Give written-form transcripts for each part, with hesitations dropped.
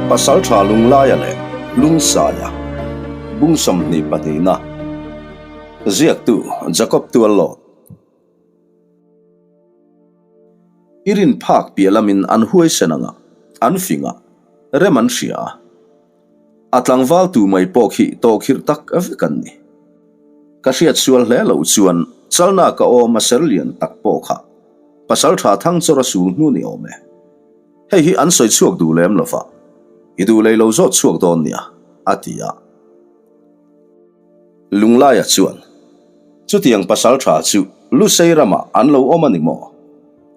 Pasaltha Lunglaia leh Lungsaia bung 22 na ziaktu Jacob Tuallawt. I rin phak piah lamin an huaisen anga, an fing a, rem an hria a. A tlangval tu mai pawh khi tawhkhirh tak vek an ni. Ka hriat sual hle loh chuan chalna ka awm a ser lian tak pawh kha Pasaltha Thangchawra sul hnu ni awm e. Hei hi an sawi chhuak duh lem lova, i duh lei lo zawt chhuak dawn nia, a ti a. Lunglaia chuan, Chutiang Pasaltha chu Lusei ramah an lo awm a ni maw?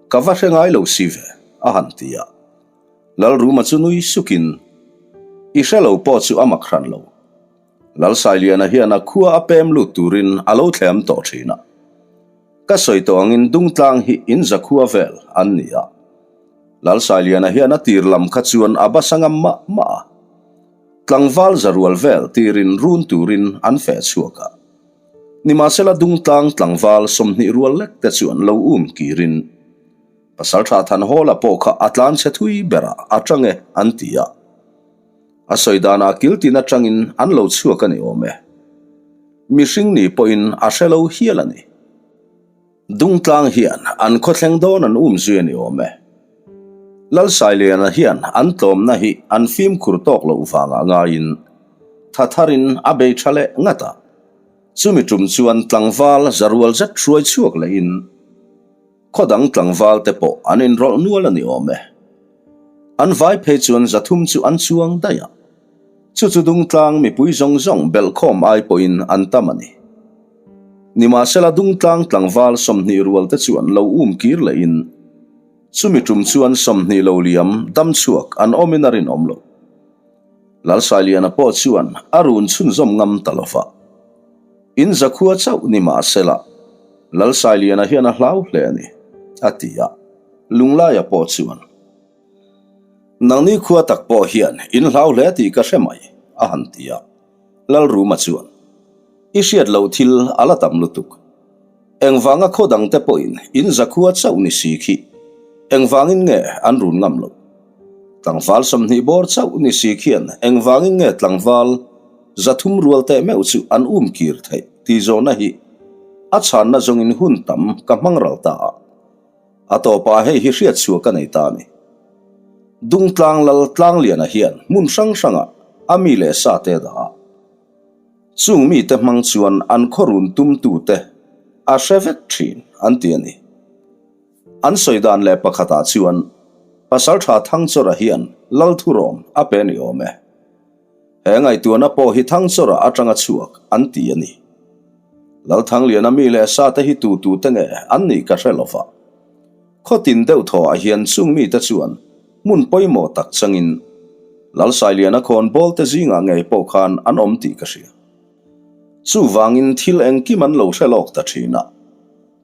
Ka va hre ngai lo si ve, a han ti a. Lalruma chu nui sukin, I hre lo pawh chu a mak hran lo. Lalsailiana hian a khua a pem lut turin a lo thlem tawh thin a. Ka sawi tawh angin Dungtlang hi in zakhua vel an ni a. Lalsailiana hian a tir lam kha chuan a basa ngam mah mah a. Tlangval zarual vel tirin run turin an feh chhuak a. Nimahsela Dungtlang tlangval 20 rual lek te chu an lo um kirin Pasaltha Thanhawla pawh kha a tlan chhe thui berah a tang e an ti a. A sawi danah kiltin atangin an lo chhuak a ni awm e. Mihring ni pawhin a hre lo hial a ni. Dungtlang hian an khawthleng dawn an um zui a ni awm e. Lalsailiana hian an tlawmna hi an fimkhur tawk loh vangah ngaiin tha tharin a bei tha leh ngat a. Chumi tum chuan tlangval zarual zet hruai chhuak lehin Khaw dang tlangval te pawh an inrawlh nual a ni awm e. An vai phei chuan 300 chu an chuang daih a. Chu chu Dungtlang mipui zawng zawng belhkhawm ai pawhin an tam a ni. Nimahsela Dungtlang tlangval 20 rual te chuan lo um kir lehin chumi tum chuan 20 lo liam dam chhuak an awmin a rinawm lo. Lalsailiana pawh chuan a run chhunzawm ngam ta lova. In zakhua chauh ni mahsela Lalsailiana hian a hlau hle a ni, a ti a. Lunglaia pawh chuan, Nangni khua tak pawh hian in hlau hle tih ka hre mai, a han ti a. Lalruma chuan, I hriat loh thil a la tam lutuk. Engvanga khaw dangte pawhin in zakhua chauh ni si khi engvangin nge an run ngam loh? Tlangval 20 bawr chauh ni si khian engvangin nge tlangval 300 rual teh meuh chu an um kir theih tih zawhna hi a chhanna zawngin hun tam ka hmang ral ta a. A tawpah hei hi hriat chhuah ka nei ta a ni. Dungtlang Lal Tlangliana hian hmun hrang hrangah a mi leh sa te a dah a. Chung mite hmang chuan an khawrun tumtute a hre vek thin an ti a ni. An sawi dan leh pakhatah chuan Pasaltha Thangchawra hian Lalthurawm a pe ni awm e. He ngaihtuahna pawh hi Thangchawra atanga chhuak an ti a ni. Lalthangliana mi leh sa te hi tu tu te nge an nih ka hre lova. Khawtin deuh thawhah hian chung mite chuan hmun pawimawh tak changin Lalsailiana khawnbawl te zingah ngei pawh khan an awm tih ka hria. Chuvangin thil engkim an lo hre lawk ta thin a.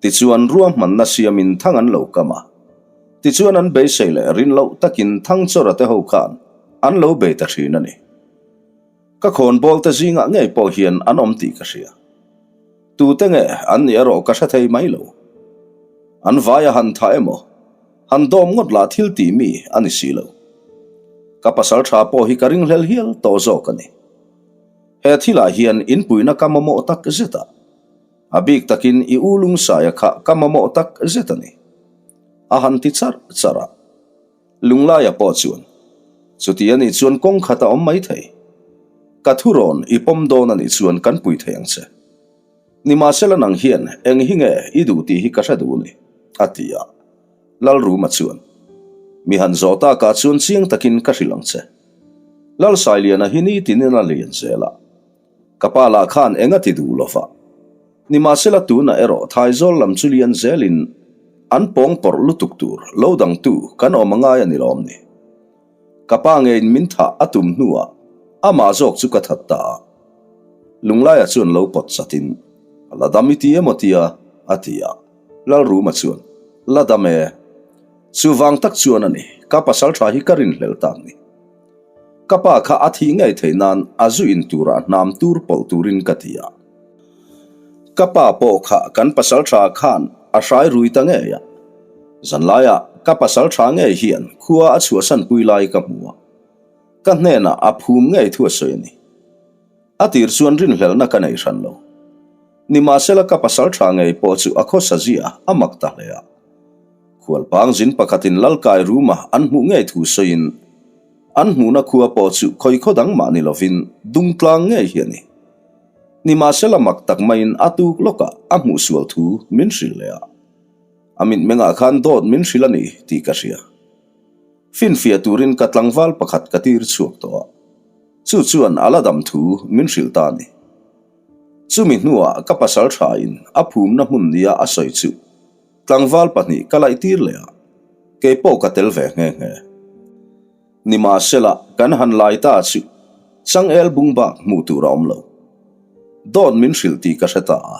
Tichuan ruahmanna siamin thang an lo kam a. Tichuan an beisei leh rin loh takin Thangchawra te ho khan an lo bei ta thin a ni. Ka khawnbawl te zingah ngei pawh hian an awm tih ka hria. Tute nge an nih erawh ka hre thei mai lo. An vai a han tha emaw, han dawm ngawt lah thil tih mi a ni si lo. Ka pasal tha pawh hi ka ringhlel hial tawh zawk a ni. He thilah hian inpuina ka mamawh tak zet a. A bik takin i u lungsaia kha ka mamawh tak zet a ni. A han ti charh charh a. Lunglaia pawh chuan, Chuti a nih chuan kawng khat a awm mai thei. Ka thurawn i pawm dawn a nih chuan kan pui thei ang che. Nimahsela nang hian eng hi nge i duh tih hi ka hre duh ni, a ti a. Lalruma chuan, Mi han zawh takah chuan chiang takin ka hrilh ang che. Lalsailiana hi nitinin a lian zel a. Ka pa lah khan eng a ti duh lo va. Nimahsela tunah erawh Thaizawl lam chu lian zelin an pawng pawrh lutuk tur lo dangtu kan awm a ngai a ni lawm ni. Ka pa ngeiin min thah a tum hnuah amah zawk chu ka that ta a. Lunglaia chuan lo pawt chatin, La dam i ti emaw tia? a ti a. Lalruma chuan, La dam e. Chuvang tak chuan a ni, ka pasal tha hi ka rinhlel tak ni. Ka pa kha a thih ngei theih nan a zu in turah hnam tur pawlh turin ka ti a. Ka pa pawh kha kan pasal tha khan a hrai rui ta ngei a. Zanlaiah ka pasal tha ngei hian khua a chhuahsan pui lai ka hmu a. Ka hnenah a phum ngei thu a sawi a ni. A tir chuan rinhlelhna ka nei hran lo. Nimahsela ka pasal tha ngei pawh chu a khawsa zia a mak ta hle a. Khualpang zin pakhatin Lalkai ruma an hmuh ngei thu sawiin an hmuhna khua pawh chu khawi khaw dang mah ni lovin Dungtlang ngei hi a ni. Nimahsela mak tak maiin a tuk lawkah a hmuh sual thu min hrilh leh a. A mitmengah khan dawt min hrilh a ni tih ka hria. Finfiah turin ka tlangval pakhat ka tir chhuak tawh a, chu chuan a la dam thu min hrilh ta a ni. Chumi hnuah ka pasal thain a phumna hmun nia a sawi chu tlangval pahnih ka laih tir leh a, kei pawh ka tel ve nghe nghe. Nimahsela kan han lai ta chu changel bung bak hmuh tur a awm lo. Dawt min hrilh tih ka hre ta a.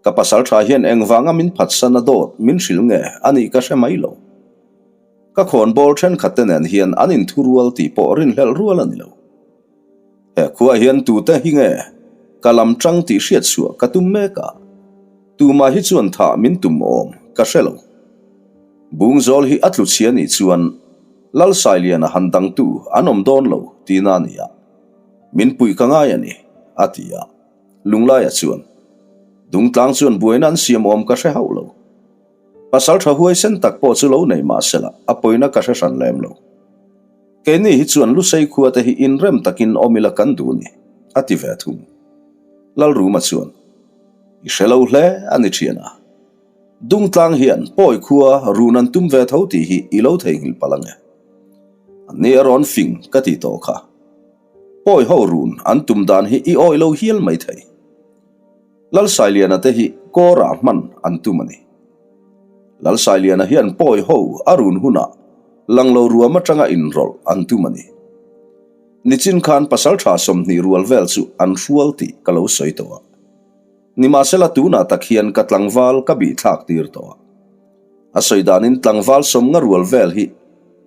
Ka pasal tha hian engvanga min phatsan a dawt min hrilh nge a nih ka hre mai lo. Ka khawnbawl thenkhat te nen hian an inthu rual tih pawh rinhlelh rual a ni lo. He khuaah hian tute hi nge ka lam tang tih hriat chhuah ka tum mek a, tumah hi chuan thah min tum awm ka hre lo. Bungzawl hi a tlu chhia nih chuan Lalsailiana han dangtu an awm dawn lo tihna a ni a, min puih ka ngai a ni, a ti a. Lunglaia chuan, Dungtlang chuan buaina an siam awm ka hre hauh lo. Pasal tha huaisen tak pawh chu lo nei mah sela, a pawina ka hre hran lem lo. Keini hi chuan Lusei khua te hi inrem takin awm ila kan duh ni, a ti ve thung. Lalruma chuan, I hre lo hle a ni thian a. Dungtlang hian pawi khua run an tum ve tho tih hi i lo theihnghilh palh ange. Anni a rawn fing ka ti tawh kha. Pawi ho run an tum dan hi i awih lo hial mai thei. Lalsailiana te hi kawrah hman an tum a ni. Lalsailiana hian pawi ho a run hunah lang lo ruam atanga inrawlh an tum a ni. Nichin khan pasaltha 20 rual vel chu an hrual tih ka lo sawi tawh a. Nimahsela tunah tak hian ka tlangval ka bih thlak tir tawh a. A sawi danin tlangval 50 rual vel hi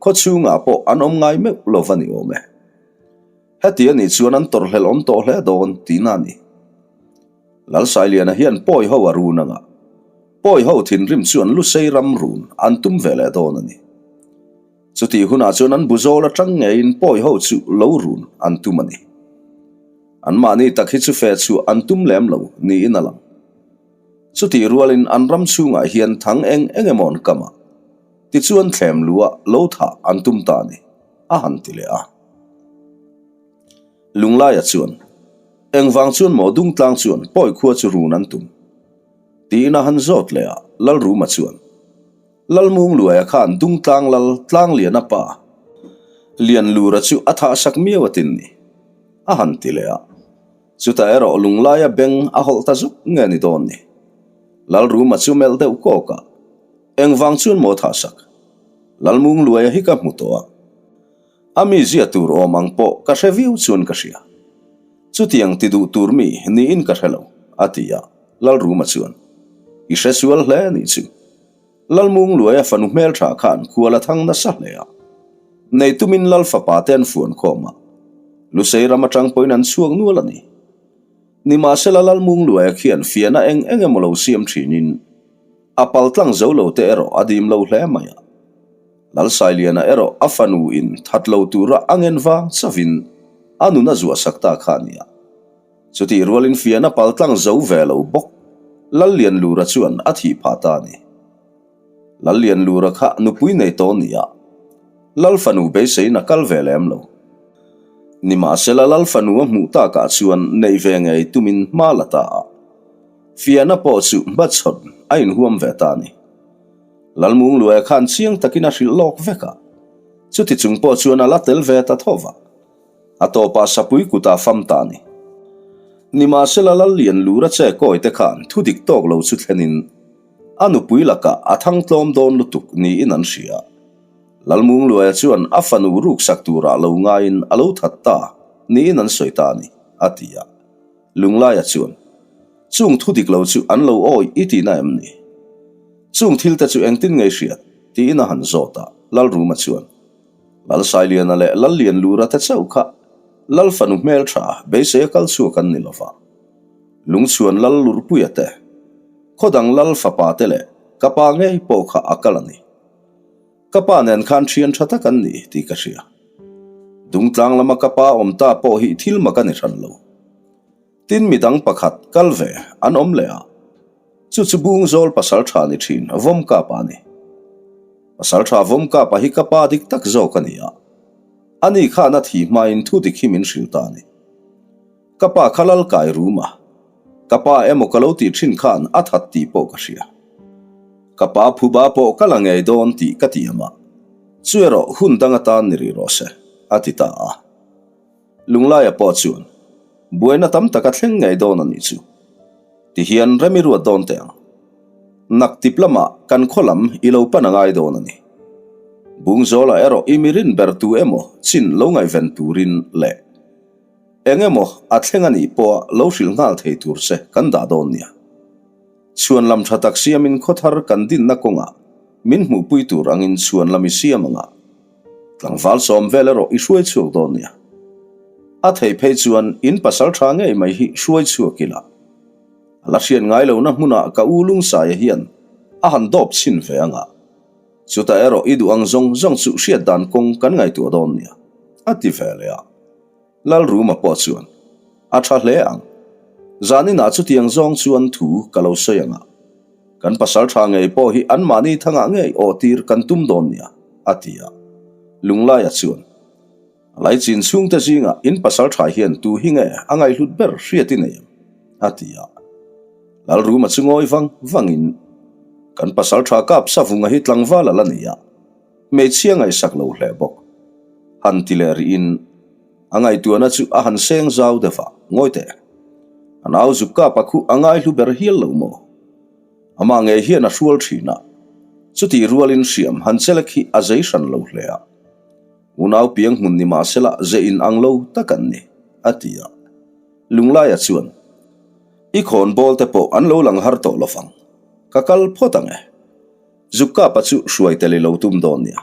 khaw chhungah pawh an awm ngai meuh lo va ni awm e. Heti a nih chuan an tawrhhlelh awm tawh hle dawn tihna a ni. Lalsailiana hian pawi ho a run anga, pawi ho thinrim chuan Lusei ram run an tum ve leh dawn a ni. Chutih hunah chuan an bu zawl atang ngeiin pawi ho chu lo run an tum a ni. Anmahni tak hi chu fe chhuah an tum lem lo niin a lang. Chutih rualin an ram chhungah hian thang eng eng emaw an kam a, tichuan thlem luah lo thah an tum ta a ni, a han ti leh a. Lunglaia chuan, Engvang chuan maw Dungtlang chuan pawi khua chu run an tum? tiin a han zawt leh a, Lalruma chuan, Lalmungluaia khan Dungtlang lal Tlangliana pa Lianlura chu a thahsak miau a tin ni, a han ti leh a. Chutah erawh Lunglaia beng a hawlh ta zuk nge ni dawn ni? Lalruma chu melh deuh kawk a, Engvang chuan maw thahsak? Lalmungluaia hi ka hmu tawh a. A mi zia tur awm ang pawh ka hre viau chuan ka hria. Chutiang ti duh tur mi niin ka hre lo, a ti a, Lalruma chuan, I hre sual hle a nih chu. Lalmungluaia fanu hmeltha khan khual a thang nasa hle a. Nei tumin Lal fapa te an fuan khawm a, Lusei ram atang pawhin an chhuak nual a ni. Nimahsela Lalmungluaia khian fiahna eng eng emaw lo siam thinin, A pal tlang zo lo te erawh a dim lo hle mai a. Lalsailiana erawh a fanu in that lo tura a ngen vang chavin a nun a zuah sak ta kha a nia. Chutih rualin fian a pal tlang zo ve lo bawk Lallianlura chuan a thih phah ta a ni. Lallianlura kha nupui nei tawh nia. Lal fanu beiseiin a kal ve lem lo. Nimahsela Lal fanu a hmuh takah chuan neih ve ngei tumin hma la ta a. Fiahna pawh chu hmachhawn a inhuam ve ta a ni. Lalmungluaia khan chiang takin a hrilh lawk vek a, chuti chung pawh chuan a la tel ve ta tho va. A tawpah sapui kutah fam ta a ni. Nimahsela Lallianlura che kawi te khan thu dik tawk lo chu thlenin a nupui lakah a thang tlawm dawn lutuk niin an hria. Lalmungluaia chuan a fanu ruksak turah lo ngaiin a lo that ta niin an sawi ta a ni, a ti a. Lunglaia chuan, Chung thu dik lo chu an lo awi i tihna em ni? Chung thil te chu engtin nge i hriat? tiin a han zawt a, Lalruma chuan, Lalsailiana leh Lallianlura te chauh kha Lal fanu hmeltha beisei a kal chhuak an ni lova. Lungchhuan Lallurhpuia te, khawdang Lal fapa te leh ka pa ngei pawh kha a kal a ni. Ka pa nen khan thian tha tak an ni tih ka hria. Dungtlang lama ka pa awm ta pawh hi thil mak a ni hran lo. Tin midang pakhat kal ve an awm leh a, chu chu Bungzawl pasaltha ni thin Vawmkapa a ni. Pasaltha Vawmkapa hi ka pa dik tak zawk a ni a, ani khan a thi hmain thu dik hi min hrilh ta a ni. Ka pa kha lal kai rum a, ka pa emaw ka lo tih thin khan a that tih pawh ka hria. Ka pa phuba pawh ka la ngei dawn tih ka tiam a, chu erawh hun dang atan ni rih rawh se, a ti ta a. Lunglaia pawh chuan buaina tam tak a thleng ngei dawn a nih chu. Tihian rem i ruat dawn teh ang. Nak tip lamah kan khaw lam i lo pan a ngai dawn a ni. Bungzawlah erawh i mi rin ber tu emaw chin lo ngaihven turin leh eng emaw a thleng a nih pawha lo hrilh nghal thei tur che kan dah dawn nia. Chhuan lam tha tak siamin khawthar kan dinna kawngah min hmuhpui tur angin chhuan lam i siam anga tlangval sawm vel erawh i hruai chhuak dawn nia. A thei phei chuan in pasal tha ngei mai hi hruai chhuak ila. A la hriat ngai lohna hmunah ka u Lungsaia hian a han dawp chhin ve anga chutah erawh i duh ang zawng zawng chu hriat dan kawng kan ngaihtuah dawn nia, a ti ve leh a. Lalruma pawh chuan, A tha hle ang. Zaninah chutiang zawng chuan thu ka lo sawi ang a. Kan pasal tha ngei pawh hi anmahni thangah ngei aw tir kan tum dawn nia, a ti a. Lunglaia chuan, A laichin chhungte zingah in pasal tha hian tu hi nge a ngaihhlut ber hriat i nei em? a ti a. Lalruma chu ngawi vang vangin, Kan pasal tha kap savunga hi tlangval a la nei a. Hmeichhia ngaihsak lo hle bawk. Han ti leh rihin a ngaihtuahna chu a han seng zau deuh a, Ngawi teh. A nau zuk kap a khuh a ngaihlu ber hial lo maw? Amah ngei hian a hrual thin a, chutih rualin hriam han chelek hi a zei hran lo hle a. Unau piang hmun ni mahsela ze in ang lo tak an ni, a ti a. Lunglaia chuan, I khawnbawl te pawh an lo lang har tawh lovang. Ka kal phawt ang e. Zukapa chu hruai tel i lo tum dawn nia.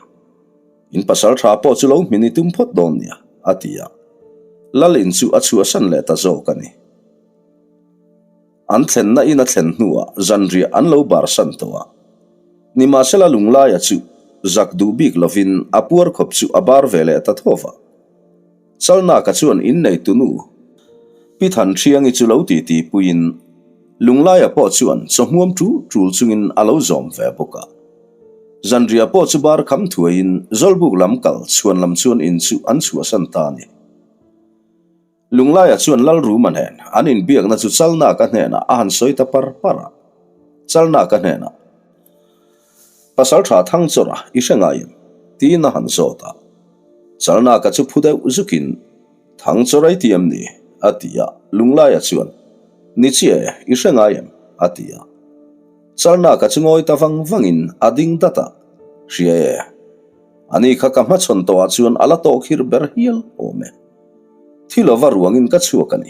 In pasal tha pawh chu lo hmin i tum phawt dawn nia, a ti a. Lal in chu a chhuahsan leh ta zawk a ni. An thlenna in a thlen hnuah zanriah an lo barsan tawh a. Nimahsela Lunglaia chu zak duh bik lovin a puar khawp chu a bar ve leh ta tho va. Chalnaka chuan inneitu nu Pi Thanhriangi chu lo titi puiin Lunglaia pawh chuan chawhmuam tul tul chungin a lo zawm ve bawk a. Zanriah pawh chu bar kham thuaiin Zawlbuk lam kal chhuan lam chuan in chu an chhuahsan ta a ni. Lunglaia chuan Lalruma nen an inbiakna chu Chalnaka hnenah a han sawi ta par par a. Chalnaka hnenah. Pasaltha Thangchawra i hre ngai em? tiin a han zawt a. Chalnaka chu phu deuh zukin, Thangchawra i ti em ni? a ti a. Lunglaia chuan, Ni chiah e, i hre ngai em? a ti a. Chalnaka chu ngawi ta vang vangin a ding dat a, Hria e, ani kha ka hmachhawn tawhah chuan a la tawhkhir ber hial awm e. Thi lova ruangin ka chhuak a ni,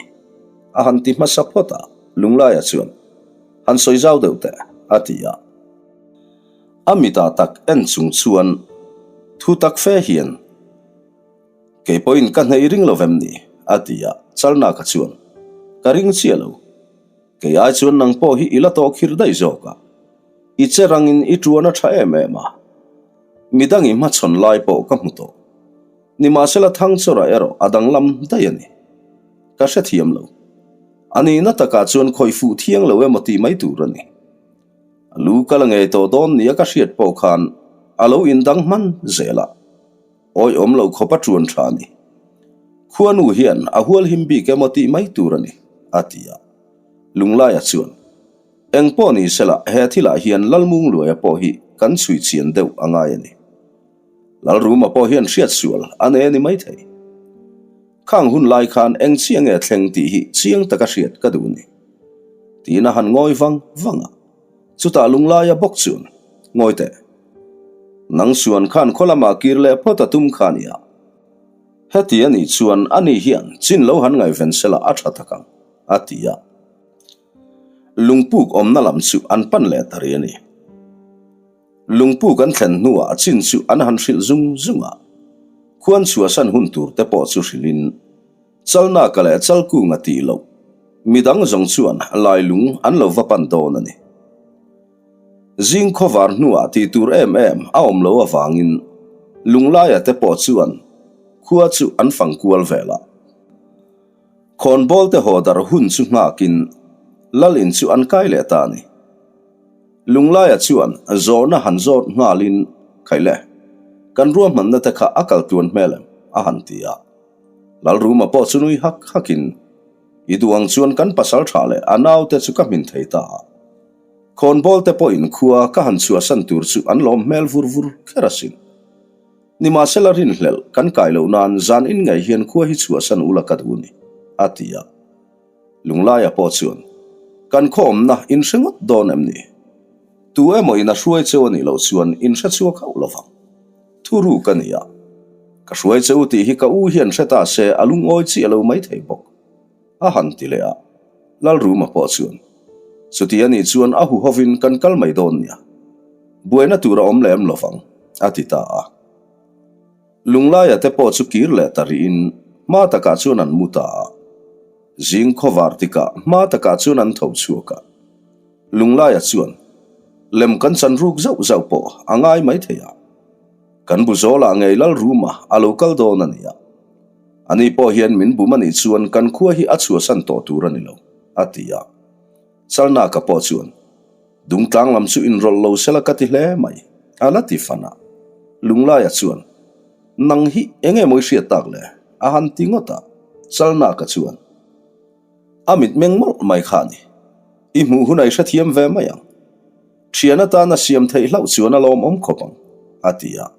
a han ti hmasa phawt a. Lunglaia chuan, Han sawi zau deuh teh, a ti a. A mitah tak en chung chuan thu tak fe hian, Kei pawhin ka hneih ring lo vem ni? a ti a, Chalnaka chuan, Ka ring chiah lo. Kei ai chuan nang pawh hi i la tawh khir daih zawk a. I che rangin i tuan a tha em em a. Midang i hmachhawn lai pawh ka hmu tawh. Nimahsela Thangchawra erawh a danglam daih a ni. Ka hrethiam lo. A nihna takah chuan khawih fuh thiang lo emaw tih mai tur a ni. A lu ka la ngei tawh dawn nia ka hriat pawh khan a lo indang hman zel a, awihawm lo khawp a tuan tha a ni. Khuanu hian a hual him bik emaw tih mai tur a ni, a ti a. Lunglaia chuan, Eng pawh ni sela he thilah hian Lalmungluaia pawh hi kan chhui chian deuh a ngai a ni. Lalruma pawh hian hriat sual a nei a ni maithei. Khang hun lai khan eng chiah nge thleng tih hi chiang taka hriat ka duh ni. Tiin a han ngawi vang vang a, chutah Lunglaia bawk chuan, Ngawi teh. Nang suan khan khaw lamah kir leh phawt a tum kha nia. Heti a nih chuan ani hian chin lo han ngaihven sela a tha tak ang, a ti a. Lungpuk awmna lam chu an pan leh ta rih a ni. Lungpu kan thlen hnuah a chin chu an han hrilh zung zung a, khuan chhuahsan hun tur te pawh chu hrilhin Chalnaka leh Chalkunga tih loh midang zawng chuan Lailung an lo va pan dawn a ni. Zing khawvar hnuah tih tur em em a awm lo avangin Lunglaia te pawh chuan. khua chu an fang kual vel a. Khawnbawl te haw darh hun chu nghakin lal in chu an kai leh ta a ni. Lunglaia chuan zawhna han zawt nghalin Khaih le, kan ruahmanna te kha a kal tluan hmel em? a han ti a. Lalruma pawh chu nui hak hakin I duh ang chuan kan pasal tha leh a naute chu ka hmin thei ta a. Khawnbawl te pawhin khua ka han chhuahsan tur chu an lawm hmel vur vur kher asin. Nimahsela rinhlelh kan kai loh nan zan in ngei hian khua hi chhuahsan ula ka duh ni, a ti a. Lunglaia pawh chuan, Kan khaw awmna in hre ngawt dawn em ni? Tu emaw in a hruai cheu a nih loh chuan in hre chhuak hauh lo vang. Thu ru ka ni a. Ka hruai cheu tih hi ka u hian hre ta se a lungawi chiah lo maithei bawk. A han ti leh a, Lalruma pawh chuan, Chuti a nih chuan a huhovin kan kal mai dawn nia. Buaina tur a awm lem lo vang, a ti ta a. Lunglaia te pawh chu kir leh ta rihin hma takah chuan an mu ta a. Zing khawvar tikah hma takah chuan an tho chhuak a. Lunglaia chuan, Lem kan chan ruk zauh zauh pawh a ngai mai thei a. Kan bu zawlah ngei Lalruma a lo kal dawn a nia. Ani pawh hian min bum a nih chuan kan khua hi a chhuahsan tawh tur a ni lo, a ti a. Chalnaka pawh chuan, Dungtlang lam chu inrawlh lo sela ka ti hle mai, a la ti fan a. Lunglaia chuan, Nang hi eng nge maw i hriat tak le? a han ti ngawt a. Chalnaka chuan, A mitmeng mawlh mai kha a ni. I hmuh hunah i hrethiam ve mai ang. Thian atana siam theih hlauh chuan a lawmawm khawp ang, a ti a.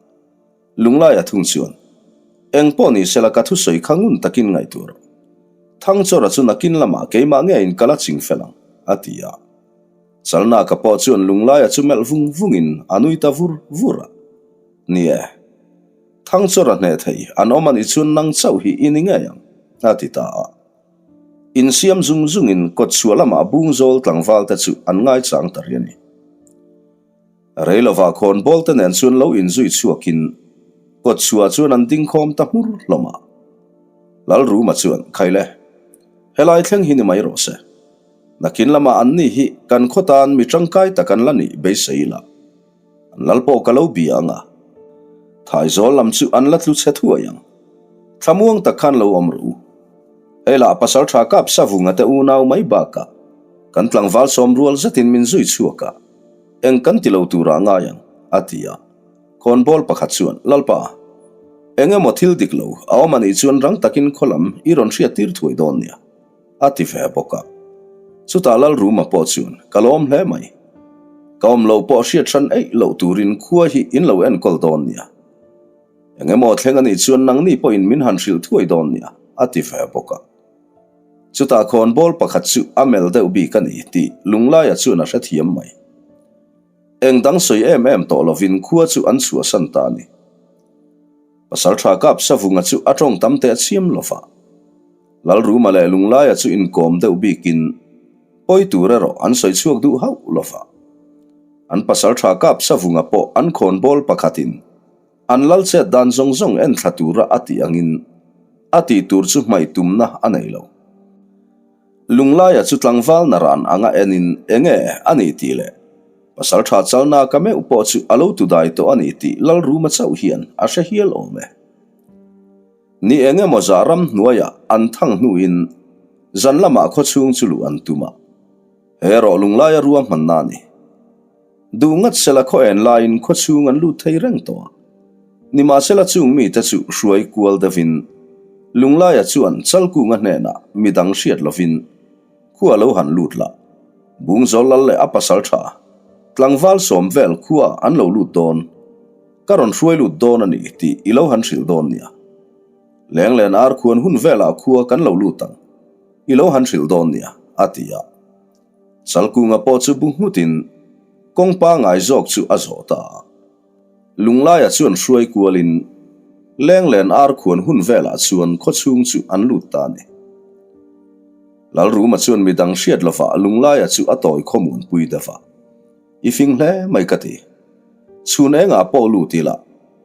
Lunglaia thung chuan, Eng pawh ni sela ka thusawi kha ngun takin ngaihtuah rawh. Thangchawra chu nakin lamah keimah ngeiin ka la ching fel ang, a ti a. Chalnaka pawh chuan Lunglaia chu melh vung vungin a nui ta vur vur a. Ni e, Thangchawra hneh thei an awm a nih chuan nang chauh hi i ni ngei ang, a ti ta a. Insiam zung zungin kawtchhuah lamah bungzawl tlangvalte chu an ngaichang ta rih a ni. Rei lovah khawnbawl te nen chuan lo inzui chhuakin kawtchhuah chuan an ding khawm ta hmur hlawm a. Lalruma chuan, Khaile, helai thleng hi ni mai rawh se. Nakin lamah anni hi kan khaw tan mi tangkai tak an la nih beisei ila. An lal pawh ka lo bia ang a. Thaizawl lam chu an la tlu chhe thuai ang. Thlamuang tak khan lo awm rawh u. Hei lah pasal tha kap savunga te unau mai bakah kan tlangval sawm rual zetin min zui chhuak a. Eng kan ti lo turah ngai ang, a ti a. Khawnbawl pakhat chuan, Lalpa, eng emaw thil dik lo a awm a nih chuan rang takin khaw lam i rawn hriat tir thuai dawn nia, a ti ve bawk a. Chutah Lalruma pawh chuan, Ka lawm hle mai. Ka awm lo pawh hriat hran eih loh turin khua hi in lo enkawl dawn nia. Eng emaw thleng a nih chuan nangni pawhin min han hrilh thuai dawn nia, a ti ve bawk a. Chutah khawnbawl pakhat chu a mel deuh bik a ni tih Lunglaia chuan a hrethiam mai. Eng dang sawi em em tawh lovin khua chu an chhuahsan ta a ni. Pasalṭha kap Savunga chu a ṭawng tam teh chiam lova. Lalruma leh Lunglaia chu inkawm deuh bikin pawi tur erawh an sawi chhuak duh hauh lova. An pasalṭha kap Savunga pawh an khawnbawl pakhatin An lal chet dan zawng zawng en thla tura a tih angin a tih tur chu hmaih tumna a nei lo. Lunglaia chu tlangval naran anga enin enge a nih tih leh pasaltha chalna ka meuh pawh chu a lo tudai tawh a nih tih Lalruma chauh hian a hre hial awm e. Ni eng emaw zah ram hnuaiah an thang hnuin zan lamah khawchhung chu luh an tum a, he rawh lunglaia ruahmanna a ni. Duh ngat sela khaw en laiin khawchhung an lut thei reng tawh a. Nimahsela chung mite chu hruai kual deuhin Lunglaia chuan Chalkunga hnenah midang hriat lovin khua lo han lut lah. Bungzawl lal leh a pasal tha tlangval sawm vel khua an lo lut dawn. Ka rawn hruai lut dawn a ni tih i lo han hrilh dawn nia. Lenglen ar khuan hun velah khua kan lo lut ang. I lo han hrilh dawn nia, a ti a. Chalkunga pawh chu bu nghutin kawng pangai zawk chu a zawh ta a. Lunglaia chuan hruai kualin Lenglen ar khuan hun velah chuan khawchhung chu an lut ta a ni. Lalruma chuan midang hriat lovah Lunglaia chu a tawi khawmuanpui deuh a. I fing hle mai ka ti. Chhun engah pawh lut ila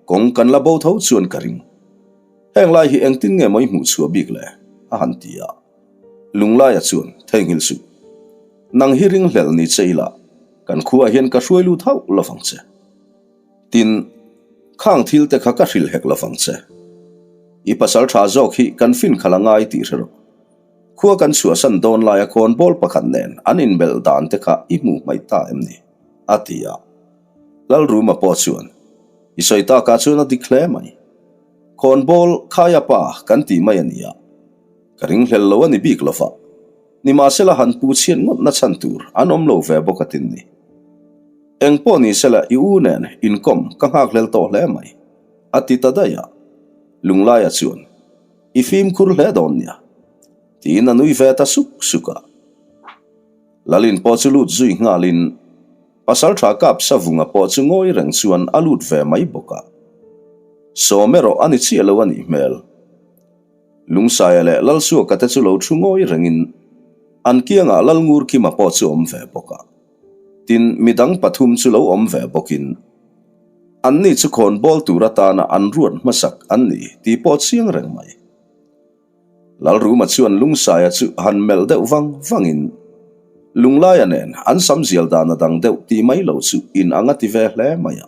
kawng kan la bo tho chuan ka ring. Heng lai hi engtin nge maw i hmuh chhuah bik le? a han ti a. Lunglaia chuan theihnghilh suh. Nang hi ringhlel ni che ila, kan khuaah hian ka hruai lut hauh lo vang che. Tin, khang thil te kha ka hrilh hek lo vang che. I pasal tha zawk hi kan fin khalh a ngai tih hre rawh. Khua kan chhuahsan dawn laia khawnbawl pakhat nen an inbelh dan te kha i hmuh hmaih ta em ni? a ti a. Lalruma pawh chuan, I sawi takah chuan a dik hle mai. Khawnbawl khaia pa kan tih mai a ni a, ka ringhlel lo a ni bik lo va. Nimahsela han pu chhiat ngawt na chhan tur an awm lo ve bawk a tin ni. Eng pawh ni sela i u nen inkawm ka nghakhlel tawh hle mai, a ti ta daih a. Lunglaia chuan, I fimkhur hle dawn nia, tiin a nui ve ta suk suk a. Lalin pawh chu lut zui nghalin Pasalṭha kap Savunga pawh chu ngawi reng chuan a lut ve mai bawk a. Sawm erawh a ni chiah lo a nih hmel. Lungsaia leh Lalsuaka te chu lo thu ngawi rengin an kiangah Lalngurkima pawh chu awm ve bawk a. Tin, midang pathum chu lo awm ve bawkin anni chu khawnbawl tur atana an ruat hmasak an ni tih pawh chiang reng mai. Lalruma chuan Lungsaia chu han melh deuh vang vangin Lunglaia nen an sam zial dan a dang deuh tih mai lo chu in ang a ti ve hle mai a.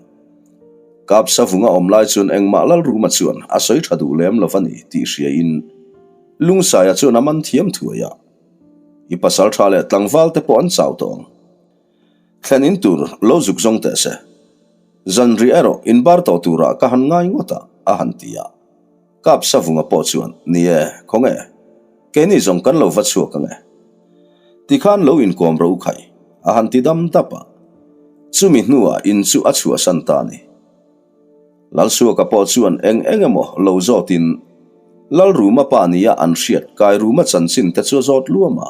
Kapsa vunga awm lai chuan engmah Lalruma chuan a sawi tha duh lem lo va ni tih hriain Lungsaia chuan a man thiam thuai a. I pasal tha leh tlangval te pawh an chau tawh ang. Thlen in tur lo zuk zawng teh se. Zanriah erawh in bar tawh turah ka han ngai ngawt a, a han ti a. Kap Savunga pawh chuan, Ni e, khawnge? Keini zawng kan lo va chhuak ang e. Tikhan lo inkawm ro khai, a han ti dam dap a. Chumi hnuah in chu a chhuahsan ta a ni. Lalsuaka pawh chuan eng eng emaw lo zawtin Lalruma pa nia an hriat Kairuma chanchin te chu a zawt luam a.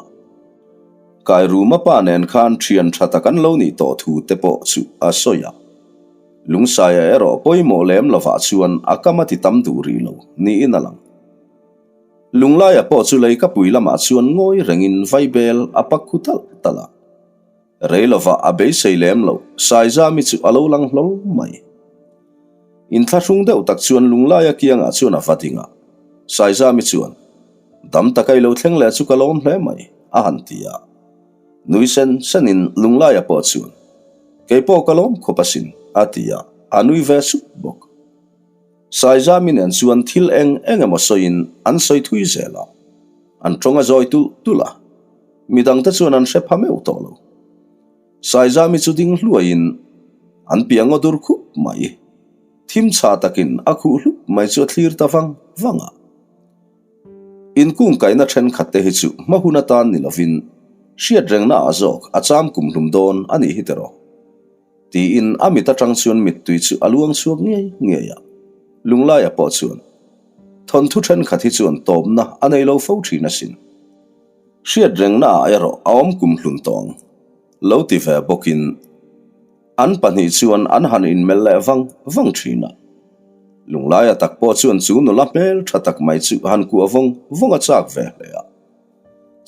Kairuma pa nen khan thian tha tak an lo nih tawh thu te pawh chu a sawi a. Lungsaia erawh pawimawh lem lovah chuan a kam a ti tam duh rih lo niin a lang. Lunglaia pawh chu leikapui lamah chuan ngawi rengin vaibel a pak khu talh talh a. Rei lovah a beisei lem lo, Saizami chu a lo lang hlawl mai. Inthlahrung deuh tak chuan Lunglaia kiangah chuan a va ding a, Saizami chuan, Dam taka i lo thleng leh chu ka lawm hle mai, a han ti a. Nui sen senin Lunglaia pawh chuan, Kei pawh ka lawm khawp asin, a ti a, a nui ve sup bawk. Saizami nen chuan thil eng eng emaw sawiin an sawi thui zel a, an tawng a zawi tulh tulh a, midangte chuan an hre pha meuh tawh lo. Saizami chu ding hluaiin an piang aw dur khup mai. Thim chha takin a khuh hlup mai chu a thlir ta vang vang a. Inkungkaihna thenkhat te hi chu hma hun atan ni lovin hriatrengna ah zawk a cham kumhlum dawn a nih hi tiraw? Tiin a mit atang chuan mittui chu a luang chhuak ngei ngei a. Lunglaia pawh chuan thawnthu thenkhat hi chuan tawpna a nei lo fo thin asin. Hriatrengna ah erawh a awm kumhlun tawng lo ti ve bawkin An pahnih chuan an han inmelh leh vang vang thin a. Lunglaia tak pawh chuan chu nula hmel tha tak mai chu han kuah vawng vawng a chak ve hle a.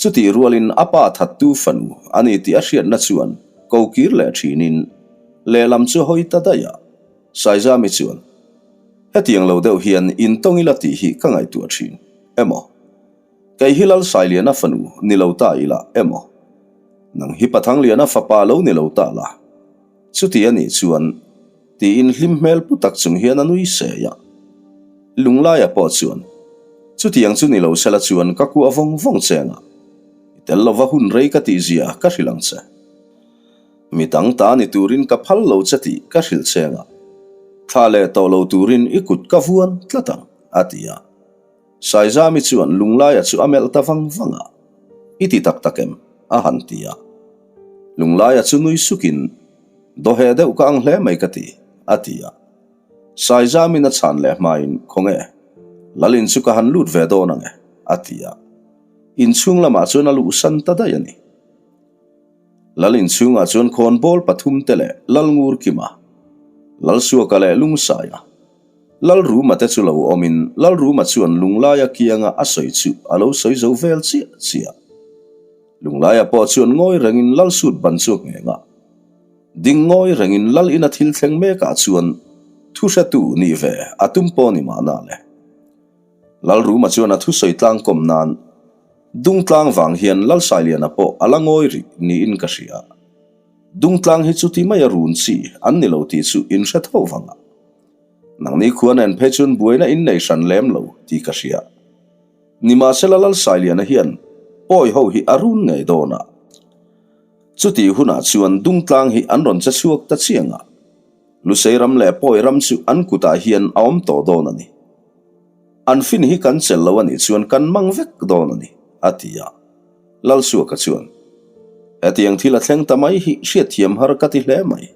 Chutih rualin a pa thattu fanu a ni tih a hriatna chuan ko kir leh thinin lehlam chu hawi ta daih a. Saizami chuan, Hetiang lo deuh hian intawng ila tih hi ka ngaihtuah thin emaw? Kei hi Lalsailiana fanu ni lo ta ila emaw? Nang hi Pathangliana fapa lo ni lo ta la? Chuti a nih chuan tiin hlim hmel pu tak chung hian a nui sei a. Lunglaia pawh chuan, Chutiang chu ni lo sela chuan ka kuah vawng vawng che anga, i tel lova hun rei ka tihzia ka hrilh ang che. Mi dang ta ni turin ka phal lo che tih ka hrilh che anga, thla leh tawh lo turin i kut ka vuan tlat ang, a ti a. Saizami chuan Lunglaia chu a melh ta vang vang a, I ti tak tak em? a han ti a. Lunglaia chu nui sukin, Dawheh deuh ka ang hle mai ka ti, a ti a. Saizamin a chhan leh hmain, Khawnge, Lalin chu ka han lut ve dawn ang e, a ti a. Inchhung lamah chuan a luhsan ta daih a ni. Lal inchhungah chuan khawnbawl pathum te leh Lalngurkima, Lalsuaka leh Lungsaia, Lalruma te chu lo awmin Lalruma chuan Lunglaia kianga a sawi chu a lo sawi zo vel chiah chiah. Lunglaia pawh chuan ngawi rengin Lalsut ban chu a ngheng a. Ding ngawi rengin Lal ina thil thleng mekah chuan thu hretu nih ve a tum pawh ni mahna le. Lalruma chuan a thusawi tlangkawm nan Dungtlang vang hian Lalsailiana pawh a la ngawi rih niin ka hria. Dungtlang hi chuti maia run chi an ni lo tih chu in hre tho vang a. Nangni khua nen phei chuan buaina in nei hran lem lo tih ka hria. Nimahsela Lalsailiana hian pawi ho hi a run ngei dawn a. Chutih hunah chuan Dungtlang hi an rawn che chhuak ta chiang a. Lusei ram leh pawi ram chu an kutah hian a awm tawh dawn a ni. An fin hi kan chelh lo a nih chuan kan mang vek dawn a ni, a ti a. Lalsuaka chuan, Hetiang thil a thleng ta mai hi hriatthiam har ka ti hle mai.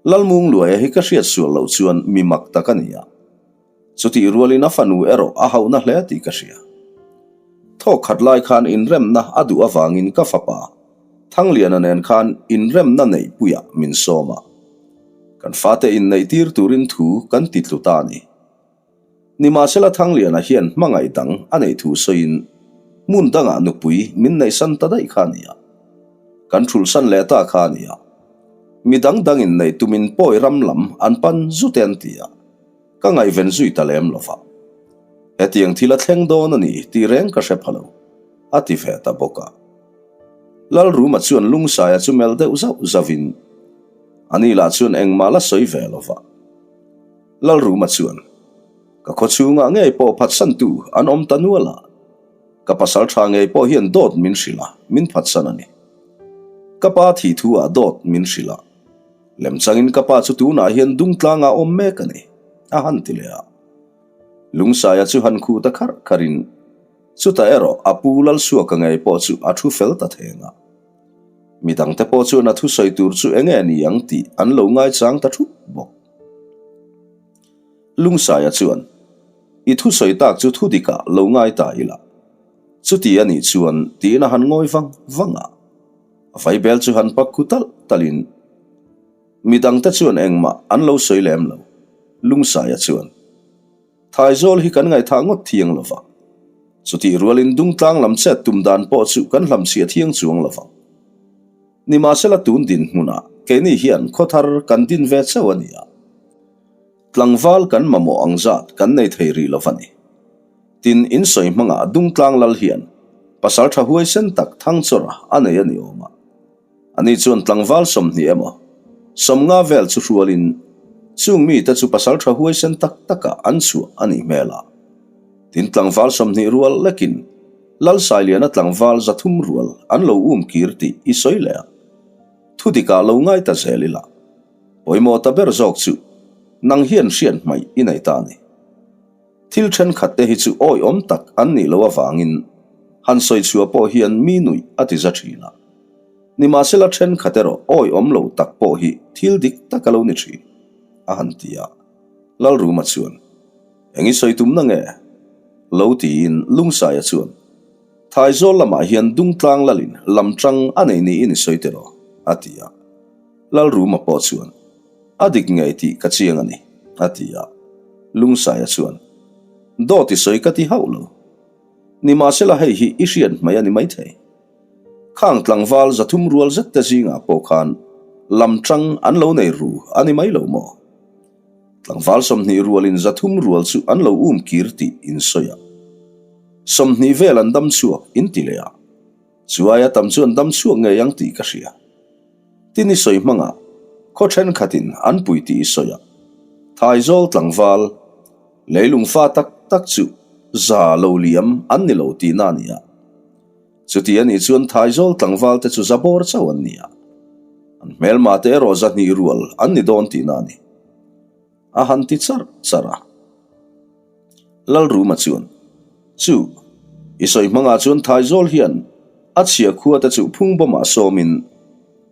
Lalmungluaia hi ka hriat sual loh chuan mi mak tak a ni a. Chutih rualin a fanu erawh a hauhna hle tih ka hria. Thawk khat lai khan inremna a duh avangin ka fapa Thangliana nen khan inremna neihpuiah min sawm a. Kan fate inneih tir turin thu kan ti tlu ta a ni. Nimahsela Thangliana hian hmangaih dang a neih thu sawiin hmun dangah nupui min neihsan ta daih kha a ni a. Kan thulhsan leh ta kha a ni a. Mi dang dangin neih tumin pawi ram lam an pan zut e an ti a, ka ngaihven zui ta lem lo va. Hetiang thil a thleng dawn a ni tih reng ka hre pha lo, a ti ve ta bawk a. Lalruma chuan Lungsaia chu melh deuh zauh zauhin, Ani lah chuan engmah la sawi ve lo va. Lalruma chuan, Ka khaw chhungah ngei pawh phatsantu an awm ta nual a, ka pasal tha ngei pawh hian dawt min hrilh a, min phatsan a ni. Ka pa thih thu ah dawt min hrilh a, lemchangin ka pa chu tunah hian dungtlangah awm mek a ni, a han ti leh a. Lungsaia chu han khuh ta kharh kharhin, chutah erawh a pu Lalsuaka ngei pawh chu a thu fel ta theng a. Midangte pawh chuan a thusawi tur chu enge ni ang tih an lo ngaichang ta thup bawk. Lungsaia chuan, I thusawi tak chu thu dikah lo ngai ta ila. Chuti a nih chuan tiin a han ngawi vang vang a. A vaibel chu han pak khu talh talhin midangte chuan engmah an lo sawi lem lo. Lungsaia chuan, Thaizawl hi kan ngaihthah ngawt thiang lo va. Chutih rualin Dungtlang lam chet tum dan pawh chu kan hlamchhiah thiang chuang lo vang. Nimahsela tun dinhmunah keini hian khawthar kan din ve chauh a ni a. Tlangval kan mamawh ang zat kan nei thei rih lo va ni. Tin, in sawi hmangah Dungtlang lal hian pasal tha huaisen tak Thangchawra a nei a ni awm a. Ani chuan tlangval 20 emaw 50 vel chu hrualin chung mite chu pasal tha huaisen tak takah an chhuah a nih hmel a. Tin, tlangval 20 rual lekin Lalsailiana tlangval 300 rual an lo um kir tih i sawi leh a. Thu dikah lo ngai ta zel ila. Pawimawh ta ber zawk chu nang hian hriat hmaih i nei ta a ni. Thil thenkhat te hi chu awihawm tak an nih loh avangin han sawi chhuah pawh hian mi nuih a ti za thin a. Nimahsela thenkhat erawh awihawm lo tak pawh hi thil dik tak a lo ni thin, a han ti a. Lalruma chuan, Eng i sawi tumna nge? Lo tiin Lungsaia chuan, Thaizawl lamah hian Dungtlang lalin lamtang a nei niin i sawi tiraw? a ti a. Lalruma pawh chuan, A dik ngei tih ka chiang a ni, a ti a. Lungsaia chuan, Dawt i sawi ka ti hauh lo. Nimahsela hei hi i hriat hmai a ni maithei. Khang tlangval 300 rual zet te zingah pawh khan lamtang an lo nei ru a ni mai lo maw? Tlangval 20 rualin 300 rual chu an lo um kir tih in sawi a. 20 vel an dam chhuak in ti leh a. Chu aia tam chu an dam chhuak ngei ang tih ka hria. Tin i sawi hmangah khaw thenkhatin an pui tih i sawi a. Thaizawl tlangval leilung fa tak tak chu za lo liam an ni lo tihna a ni a. Chuti a nih chuan Thaizawl tlangval te chu za bawr chauh an ni a. An hmelma te erawh 200 rual an ni dawn tihna a ni. A han ti charh charh a. Lalruma chuan, Chu, i sawi hmangah chuan Thaizawl hian a chhia khua te chu phungbawmah sawmin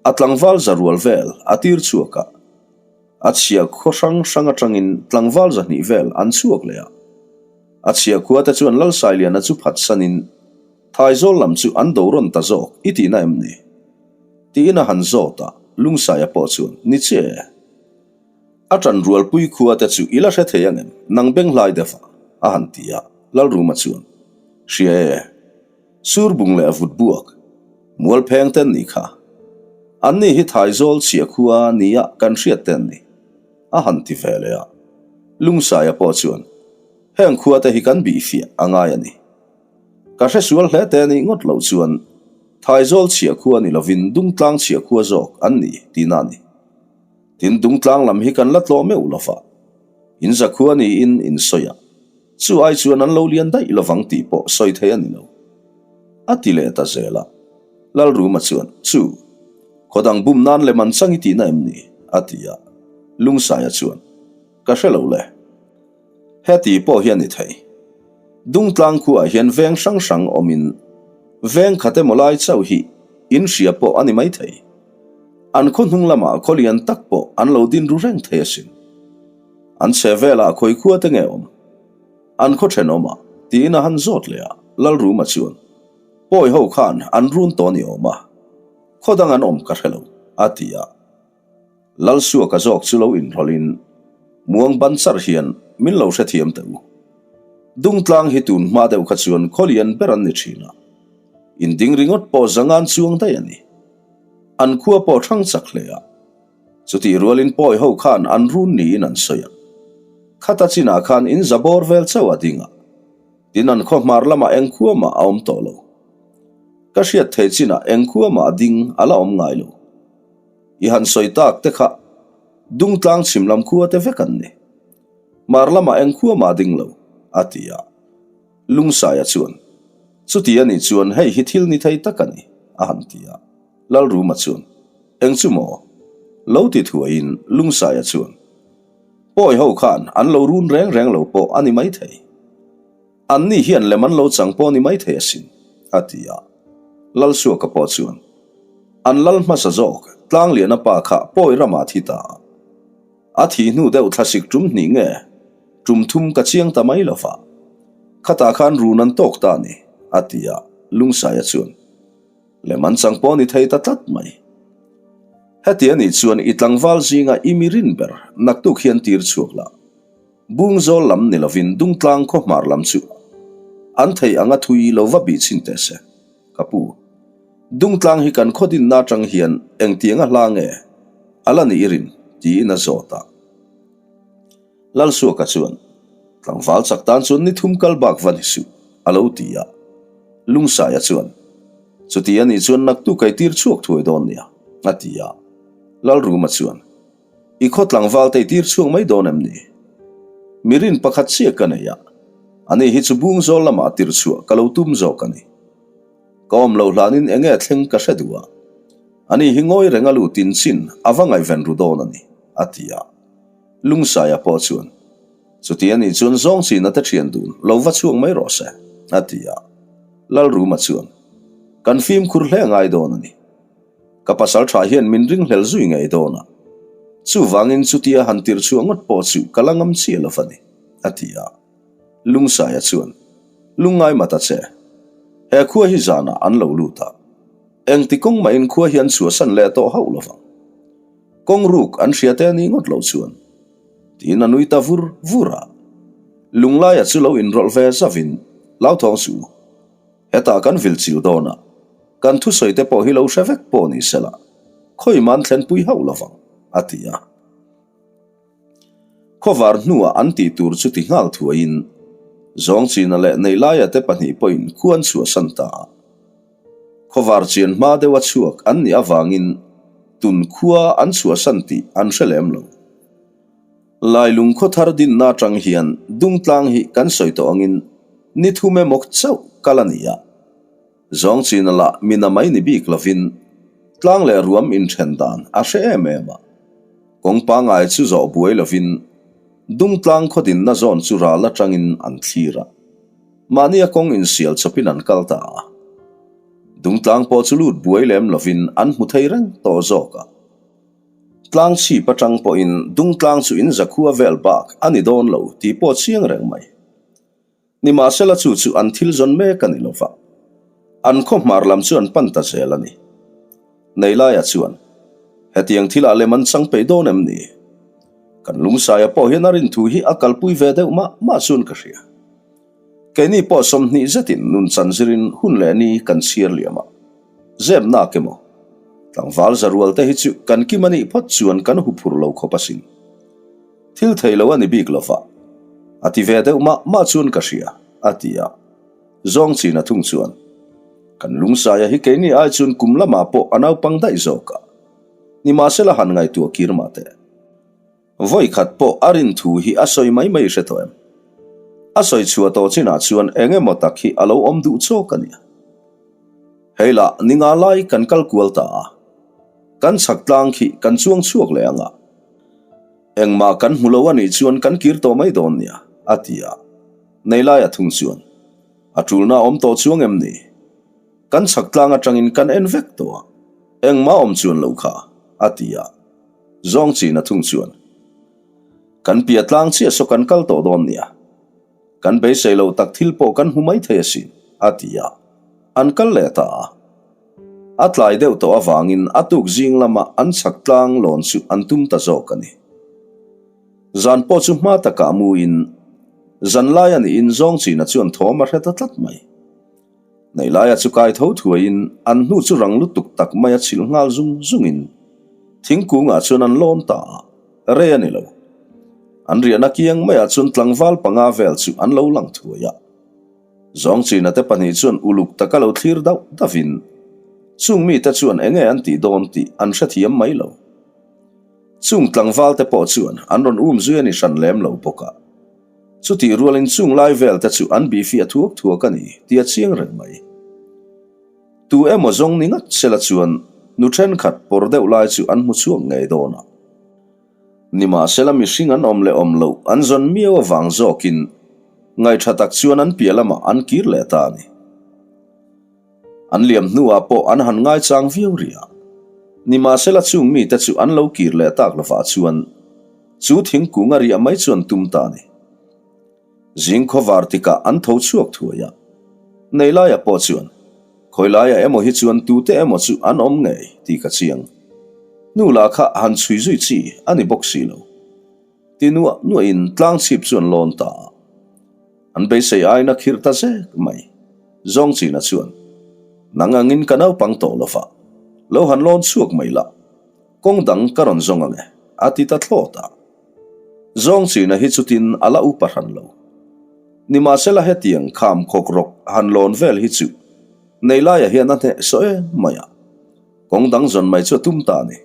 a tlangval za rual vel a tir chhuak a. A chhia khaw hrang hrang atangin tlangval 200 vel an chhuak leh a. A chhia khua te chuan Lalsailiana chu phatsanin Thaizawl lam chu an do rawn ta zawk i tihna em ni? Tiin a han zawt a, Lungsaia pawh chuan, Ni che. A ṭan rualpui khua te chu i la hre thei angem? Nang beng hlai deuh a, a han ti a. Lalruma chuan, Hria e, Surbung leh vut buak, mual pheng ten ni kha. Anni hi Thaizawl chhia khua nia kan hriat ten ni, a han ti ve leh a. Lungsaia pawh chuan, Heng khua te hi kan bih fiah a ngai a ni. Ka hre sual hle te nih ngawt loh chuan Thaizawl chhia khua ni lovin Dungtlang chhia khua zawk an ni tihna a ni. Tin Dungtlang lam hi kan la tlawh meuh lo va. In zakhua niin in sawi a, chu ai chuan an lo lian daih lovang tih pawh sawi thei a ni lo. A ti leh ta zel a. Lalruma chuan, Chu, khaw dang bum nan lem an chang i tihna em ni? a ti a. Lungsaia chuan, Ka hre lo le. Heti pawh hi a ni thei. Dungtlang khuaah hian veng hrang hrang awmin veng khat emaw lai chauh hi in hria pawh a ni maithei. An khaw hnung lamah khaw lian tak pawh an lo din ru reng thei asin. An chhe velah khawi khua te nge awm? An khaw thenawmah tiin a han zawt leh a, Lalruma chuan, Pawi ho khan an run tawh a ni awm a, khaw dang an awm ka hre lo, a ti a. Lalsuaka zawk chu lo inrawlhin muang ban char hian min lo hrethiam teh u. Dungtlang hi tun hma deuh kha chuan khawlian ber an ni thin a, inding ringawt pawh zangan chuang daih a ni. An khua pawh thang chak hle a, chutih rualin pawi ho khan an run niin an sawi a. Khata chinah khan in za bawr vel chauh a ding a, tin an khaw hmar lamah eng khua mah a awm tawh lo. Ka hriat theih chinah eng khua mah a ding a la awm ngai lo. I han sawi tak te kha Dungtlang chhim lam khua te vek an ni. Mar lamah eng khua mah ding lo, a ti a. Lungsaia chuan, Chuti a nih chuan hei hi thil ni thei tak a ni, a han ti a. Lalruma chuan, Eng chu maw? Lo ti thuaiin Lungsaia chuan, Pawi ho khan an lo run reng reng lo pawh a ni maithei. Anni hian lem an lo chang pawh ni maithei asin, a ti a. Lalsuaka pawh chuan, An lal hmasa zawk, Tlangliana pa kha pawi ramah thi ta a. A thih hnu deuh thlasik tum hnih nge, tum thum ka chiang ta mai lova. Khatah khan run an tawk ta a ni, a ti a. Lungsaia chuan, Lem an chang pawh ni thei ta tlat mai. Heti a nih chuan i tlangval zinga i mi rin ber naktuk hian tir chhuak la. Bungzawl lam ni lovin Dungtlang khaw hmar lam chu an thei anga thui lo va bih chhin teh se, ka pu. Dungtlang hi kan khaw dinna atang hian engtianga hla nge a la nih i rin? tiin a zawt a. Lalsuaka chuan, Tlangval chak tan chuan ni thum kal bak va ni suh, a lo ti a. Lungsaia chuan, Chuti a nih chuan naktu kai tir chhuak thuai dawn nia, a ti a. Lalruma chuan, I khaw tlangval te i tir chhuak mai dawn em ni? Mi rin pakhat chiah ka nei a, ani hi chu bung zawl lamah tir chhuah ka lo tum zawk a ni. Ka awm loh hlanin eng nge thleng ka hre duh a, ani hi ngawi reng a lutin chin a va ngaihven ru dawn a ni, a ti a. Lungsaia pawh chuan, Chuti a nih chuan zawng china te thian dun lo va chhuak mai rawh se, a ti a. Lalruma chuan, Kan fimkhur hle ngai dawn a ni. Ka pasal tha hian min ringhlel zui ngei dawn a, chuvangin chutia han tir chhuah ngawt pawh chu ka la ngam chiah lo va ni, a ti a. Lungsaia chuan, Lungngai mata che, he khua hi zanah an lo lut a, engti kawng mahin khua hi an chhuahsan leh tawh hauh lo vang. Kawng ruk an hria te a nih ngawt loh chuan, tiin a nui ta vur vur a. Lunglaia chu lo inrawlh ve zavin, Hlauthawng suh u. Hetah kan vil chil dawn a, kan thusawi te pawh hi lo hre vek pawh ni sela, khawi man thlenpui hauh lo vang, a ti a. Khawvar hnuah an tih tur chu ti nghal thuaiin, Zawngchina leh Neilaia te pahnih pawhin khu an chhuahsan ta a. Khawvar chian hma deuha chhuak an nih avangin tun khua an chhuahsan tih an hre lem lo. Lailung khawthar dinna atang hian Dungtlang hi kan sawi tawh angin ni thum emaw chauh kal a ni a. Zawngchina lah mina mai ni bik lovin tlang leh ruam inthen dan a hre em em a. Kawng pangngai chu zawh buai lovin Dungtlang khaw dinna zawn chu ral atangin an thlir a. Mahnia kawng insial chawpin an kal ta a. Dungtlang pawh chu lut buai lem lovin an hmu thei reng tawh zawk a. Tlang chhip atang pawhin Dungtlang chu in zakhua vel bak a ni dawn lo tih pawh chiang reng mai. Nimahsela chu chu an thil zawn mek a ni lova, an khaw hmar lam chu an pan ta zel a ni. Neilaia chuan, Hetiang thilah lem an chang peih dawn em ni? Kan lungsaia pawh hian a rinthu hi a kalpui ve deuh mah mah chuan ka hria. Keini pawh 20 zetin nun chan zirin hun leh ni kan chhiar liam a. Zep nak emaw? Tlangval za rual te hi chu kan kim a nih phawt chuan kan hu phur lo khawp asin. Thil thei lo a ni bik lova. A ti ve deuh mah mah chuan ka hria, a ti a. Zawng chin a thung chuan, Kan lungsaia hi keini ai chuan kum lamah pawh a naupang daih zawk a. Nimahsela han ngaihtuah kir mah teh. Vawi khat pawh a rin thu hi a sawi mai mai hre tawh em? A sawi chhuah tawh chinah chuan eng emaw tak hi a lo awm duh chawk a nia. Hei lah ni nga lai kan kal kual ta a, kan chhak tlang khi kan chuang chhuak leh ang a. Engmah kan hmu lo a nih chuan kan kir tawh mai dawn nia, a ti a. Neilaia thung chuan, A tulna a awm tawh chuang em ni? Kan chhak tlang atangin kan en vek tawh a, engmah awm chuan lo kha, a ti a. Zawng chin a thung chuan, Kan pia tlang chiah saw kan kal tawh dawn nia. Kan beisei lo tak thil pawh kan hmu mai thei asin, a ti a. An kal leh ta a. A tlai deuh tawh avangin a tuk zing lama an chhak tlang lawn chu an tum ta zawk a ni. Zan pawh chu hma takah muin, zan lai a niin zawng china chuan thawm a hre ta tlat mai. Neilaia chu kai tho thuaiin an hnu chu rang lutuk tak mai a chhilh nghal zung zungin thingkungah chuan an lawn ta a, rei a ni lo. An riahna kiang maiah chuan tlangval panga vel chu an lo lang thuai a. Zawng china te pahnih chuan uluk taka lo thlir dauh dauhin chung mite chuan enge an tih dawn tih an hrethiam mai lo. Chung tlangval te pawh chuan an rawn um zui a ni hran lem lo bawk a. Chutih rualin chung lai vel te chu an bihfiah thuak thuak a ni tih a chiang reng mai. Tu emaw zawng ni ngat sela chuan nu thenkhat pawr deuh lai chu an hmu chhuak ngei dawn a. Nimahsela mihring an awm leh awm loh an zawn miau avang zawkin ngaihṭha tak chuan an piah lamah an kir leh ta a ni. An liam hnuah pawh an han ngaichang viau rih a. Nimahsela chung mite chu an lo kir leh tak lovah chuan chu thingkung a riah mai chuan tum ta a ni. Zing khawvar tikah an tho chhuak thuai a. Neilaia pawh chuan, Khawilaia emaw hi chuan tute emaw chu an awm ngei tih ka chiang. Nu lah kha han chhui zui chi a ni bawk si lo. Ti nuah nuahin tlang chhip chu an lawn ta a. An beisei aina khirh ta zek mai. Zawng china chuan, Nang angin ka naupang tawh lo va, lo han lawn chhuak mai la, kawng dang ka rawn zawng ang e, a ti ta thlawt a. Zawng china hi chutin a la upa hran lo. Nimahsela hetiang kham khawk rawk han lawn vel hi chu Neilaia hian a hneh saw em mai a, kawng dang zawn mai chu a tum ta a ni.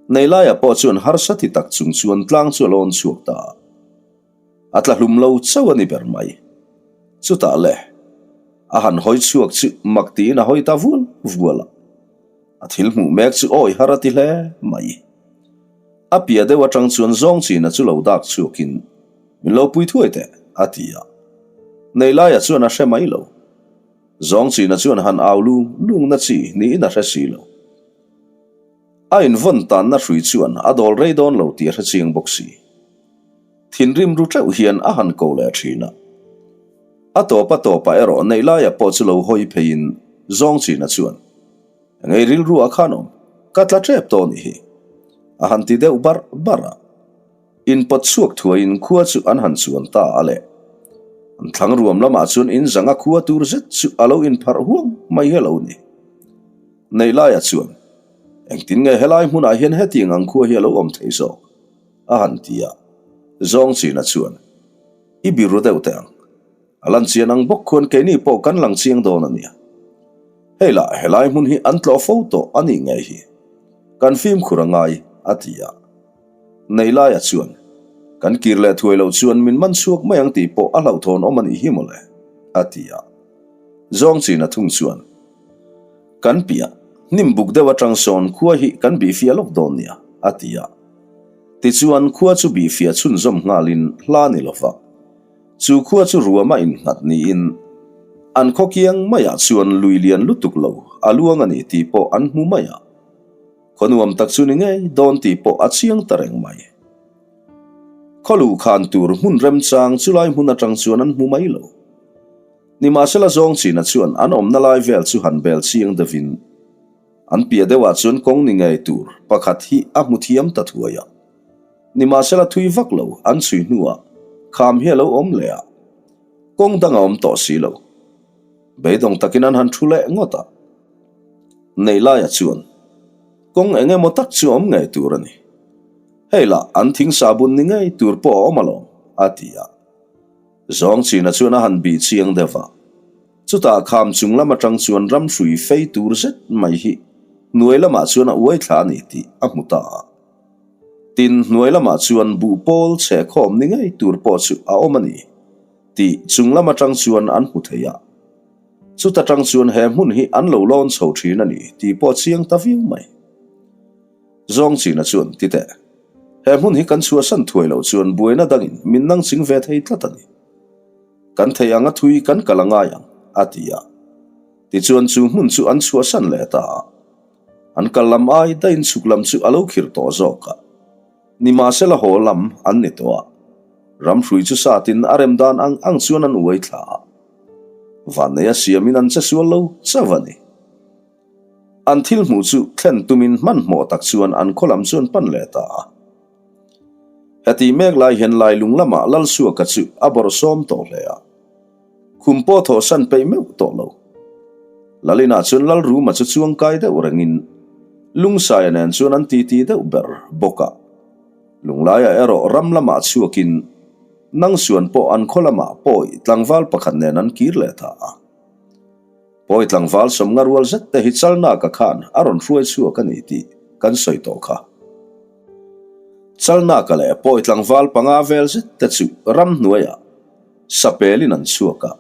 Neilaia pawh chuan harsa ti tak chung chuan tlang chu a lawn chhuak ta a. A tla hlum lo chauh a ni ber mai. Chutah le, a han hawi chhuak chu mak tiin a hawi ta vual vual a. A thil hmuh mek chu awi har a ti hle mai. A pia deuh atang chuan zawng china chu lo dak chhuakin, Min lo pui thuai teh, a ti a. Neilaia chuan a hre mai lo. Zawng china chuan han au lung lungna chi niin a hre si lo. A invawn tanna hrui chuan a dawl rei dawn lo tih a hre chiang bawk si. Thinrim ru teuh hian a han ko leh thin a. A tawp a tawpah erawh neih laia pawh chu lo hawi pheiin zawng china chuan, Engei rilru ah khan awm, ka tla tep tawh nih hi. A han ti deuh barh barh a. Inpawt chhuak thuaiin khua chu an han chuan ta a le. An thlang ruam lamah chuan in zanga khua tur zet chu a lo inpharh huang mai hi a lo ni. Neih laia chuan, Engtin nge helai hmunah hian hetiang ang khua hi a lo awm thei zawk? a han ti a. Zawng china chuan, I biru deuh teh ang. A lan chian ang bawk khuan keini pawh kan lang chiang dawn a nia. Hei lah helai hmun hi an tlawh fo tawh a nih ngei hi. Kan fimkhur a ngai, a ti a. Neilaia chuan, Kan kir leh thuai loh chuan min man chhuak mai ang tih pawh a hlauhthawn awm a nih hi mawle, a ti a. Zawng china thung chuan, Kan piah, hnim buk deuh atang sawn khua hi kan bihfiah lawk dawn nia, a ti a. Tichuan, khua chu bihfiah chhunzawm nghalin hla ni lova, chu khua chu ruama innghat niin an khaw kiang maiah chuan lui lian lutuk lo a luang a ni tih pawh an hmu mai a. Khaw nuam tak chu ni ngei dawn tih pawh a chiang ta reng mai. Khaw luhkhan tur hmun remchang chulai hmun atang chuan an hmu mai lo. Nimahsela zawng china chuan an awmna lai vel chu han bel chiang deuhin an piah deuhah chuan kawng ni ngei tur pakhat hi a hmu thiam ta thuai a. Nimahsela thui vak lo an chhui hnuah kham hi a lo awm leh a, kawng dang a awm tawh si lo. Beidawng takin an han thu leh ngawt a. Neihlaia chuan kawng eng emaw tak chu awm ngei tur a ni. Hei lah an thing sahbun ni ngei tur pawh a awm alawm, a ti a. Zawng china chuan a han bih chiang deuh a, chutah kham chung lam atang chuan ram hrui fei tur zet mai hi hnuai lamah chuan a uai thla a ni tih a hmu ta a. Tin, hnuai lamah chuan buh pawl chhe khawm ni ngei tur pawh chu a awm a ni tih chung lam atang chuan an hmu thei a. Chuta tang chuan he hmun hi an lo lawn chho thin a ni tih pawh chiang ta viau mai. Zawngchina chuan, Titeh, he hmun hi kan chhuahsan thuai loh chuan buaina dangin min nang ching ve thei tlat a ni. Kan thei ang a thui kan kal a ngai ang, a ti a. Tichuan chu hmun chu an chhuahsan leh ta a. An kal lam ai daihin chhuk lam chu a lo khir tawh zawk a. Nimahsela haw lam an ni tawh a. Ramhrui chu satin a rem dan ang ang chuan an uai thla a. Vanneia siamin an che sual lo chauh a ni. An thil hmuh chu thlen tumin hmanhmawh tak chuan an khaw lam chu an pan leh ta a. Heti mek lai hian Lailung lamah Lalsuaka chu a bawrhsawm tawh hle a. Khum pawh thawhsan peih meuh tawh lo. Lalinah chuan Lalruma chu chuangkai deuh rengin Lungsaia nen chuan an titi deuh ber bawk a. Lunglaia erawh ram lamah chhuakin Nangsuan pawh an khaw lamah pawi tlangval pakhat nen an kir leh ta a. Pawi tlangval sawmnga rual zet te hi Chalnaka khan a rawn hruai chhuak a ni tih kan sawi tawh kha. Chalnaka leh pawi tlangval panga vel zet te chu ramhnuaiah sapelin an chhuak a.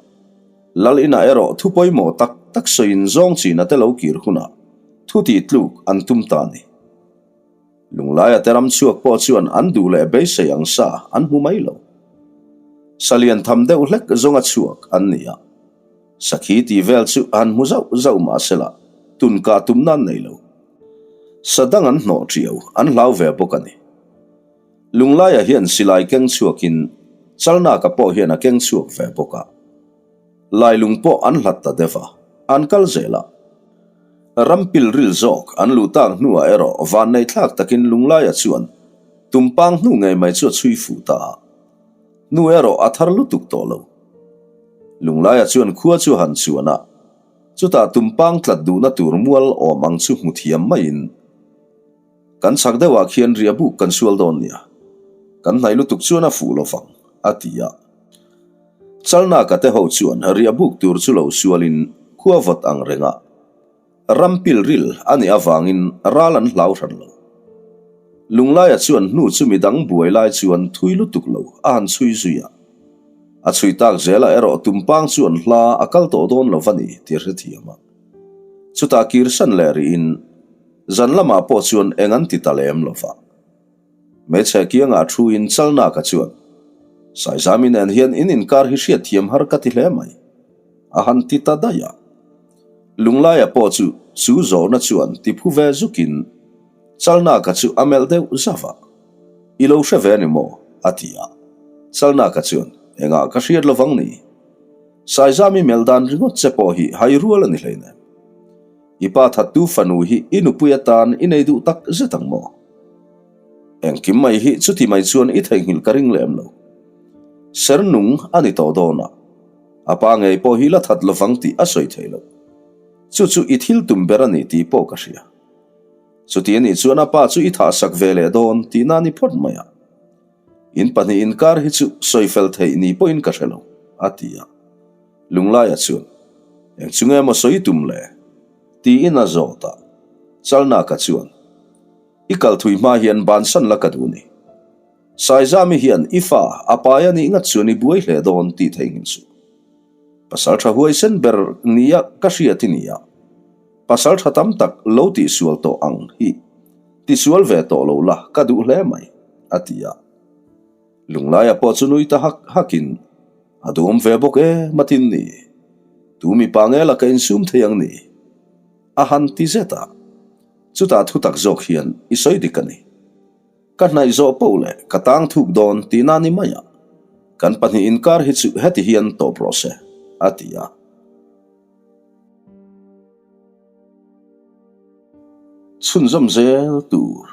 Lal inah erawh thu pawimawh tak tak sawiin zawng china te lo kir hunah thu tih tluk an tum ta a ni. Lunglaia te ram chhuak pawh chuan an duh leh beisei ang sa an hmu mai lo. Sa lian tham deuh hlek zawnga chhuak an ni a. Sakhi tih vel chu han hmu zauh zauh mah se la, tun kah tumna an nei lo. Sa dang an hnawh ṭiau, an hlau ve bawk a ni. Lunglaia hian silai keng chhuakin Chalnaka pawh hian a keng chhuak ve bawk a. Lailung pawh an hlat ta deuh a, an kal zel a. Ram pilril zawk an luh tak hnuah erawh vanneihthlak takin Lunglaia chuan tumpang hnu ngei mai chu a chhui fuh ta a. Hnu erawh a thar lutuk tawh lo. Lunglaia chuan khua chu a han chuan a, chutah tumpang tlat duhna tur mual awm ang chu hmu thiam maiin, Kan chhak deuhah khian riah buk kan sual dawn nia, kan hnaih lutuk chuan a fuh lo vang, a ti a. Chalnaka te ho chuan riah buk tur chu lo sualin khua vawt ang reng a, ram pilril a nih avangin ral an hlau hran lo. Lunglaia chuan hnu chu midang buai lai chuan thui lutuk lo a han chhui zui a. A chhui tak zelah erawh tumpang chuan hla a kal tawh dawn lo va ni tih a hrethiam a. Chutah kirsan leh rihin Zan lamah pawh chuan eng an ti ta lem lo va. Hmeichhe kiangah thuin Chalnaka chuan, Saizami nen hian in inkar hi hriatthiam har ka ti hle mai, a han ti ta daih a. Lunglaia pawh chu chu zawhna chuan ti phu ve zukin Chalnaka chu a melh deuh zauh a, I lo hre ve ni maw? a ti a. Chalnaka chuan, Engah ka hriat lovang ni? Saizami melh dan ringawt che pawh hi hai rual a ni hleinem. I pa thattu fanu hi i nupui atan i nei duh tak zet ang maw? Engkim mai hi chuti mai chuan i theihnghilh ka ring lem lo. Ser nung a ni tawh dawn a, a pa ngei pawh hi la that lovang tih a sawi thei lo. Chu chu i thil tum ber a ni tih pawh ka hria. Chuti a nih chuan a pa chu i thahsak ve leh dawn tihna a ni phawt mai a. In pahnih inkar hi chu sawi fel theih ni pawhin ka hre lo, a ti a. Lunglaia chuan, Eng chu nge maw sawi tum le? tiin a zawt a. Chalnaka chuan, I kal thui hma hian bansan la ka duh ni. Saizami hian i fa a pai a nih ngat chuan i buai hle dawn tih theihnghilh suh. Pasal tha huaisen ber nia ka hriat i ni a, pasal tha tam tak lo tihsual tawh ang hi tisual ve tawh lo la ka duh hle mai, a ti a. Lunglaia pawh chu nui ta hak hakin, A duhawm ve bawk e, Matin ni. Tu mipa nge la ka insum thei ang ni? A han ti zet a. Chutah thu tak zawk hian i sawi dik a ni. Ka hnaih zawh poh leh ka tang thuk dawn tihna ni mai a. Kan pahnih inkar hi chu heti hian tawp rawh se, a ti a. Chhunzawm zel tur.